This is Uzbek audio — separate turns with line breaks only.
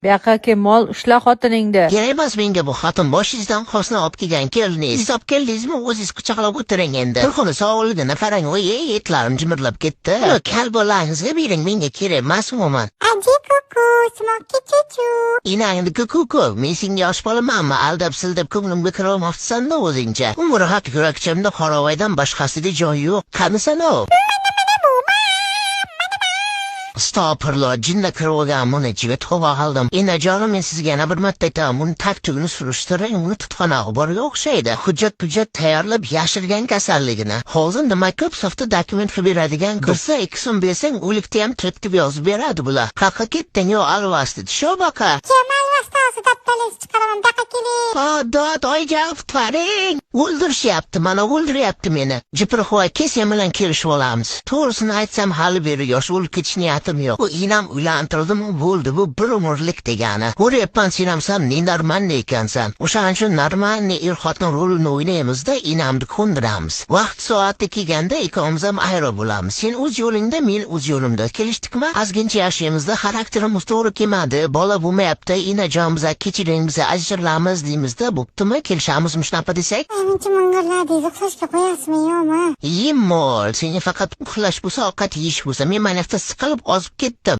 Bu yoqqa kel, mol, ushla xotiningni.
Kerak emas menga bu xotin, boshingizdan xosni olib kelgan keliningiz. Siz olib keldingizmi, o'zingiz quchoqlab o'tiring endi. Bir xona sog'ligini qarang, voy, ey, etlarim jimirlab ketdi. Uni kal bolangizga bering, menga kerak emas umuman.
Aji kuku, smoki chuchu.
Inangni kuku, men senga yosh bolamanmi, aldab sildab ko'nglimga kirolmoqchisan-da o'zingcha. Umri haq yurakchamda qoravoydan boshqasida joy yo'q. Qanisan u? Astag'firullah, jinni kirib olgan buni ichiga, tavba qildim. Enajonim, men sizga yana bir marta aytaman, buni tagtugini surishtiring, uni tutqanog'i borga o'xshaydi. Hujjat-hujjat tayyorlab yashirgan kasalligini. Hozir nima ko'p soxta dokument qilib beradigan ko'p. Birsa 2 so'm bersang, o'likda ham tirik yozib beradi bular. Qayerqa ketding, yo alvasti? Shu baqa.
Kim alvasti hozir dabdalasi chiqaraman, bu yoqqa keling.
Ha, dod, oyijon, qutqaring. O'ldirishyapti, mana o'ldiryapti meni. Jiprixvoy, kel, sen bilan kelishib olamiz. To'g'risini aytsam, hali beri yosh, o'lib ketish niyatim yo'q. Bu inam uylantirdimi, bo'ldi, bu bir umrlik degani. Ko'ryapman, sen ham san ненормальный ekansan. O'shaning uchun нормальный er xotin rolini o'ynaymizda, inamni ko'ndiramiz. Vaqt soati kelganda ikkovimiz ham ayro bo'lamiz. Sen o'z yo'lingda, men o'z yo'limda. Kelishdikmi? Ozgincha yashaymizda, xarakterimiz to'g'ri kelmadi, bola bo'lmayapti, inajon, biza kechiring, biza ajralamiz deymizda, bo'ptimi? Kelishamizmi shunaqa desak?
Muncha ming'irladingiz, uxlashga qo'yasizmi, yo'qmi?
Yem mol, senga faqat uxlash bo'lsa, ovqat yeyish bo'lsa, men mana yoqda siqilib ozib ketdim.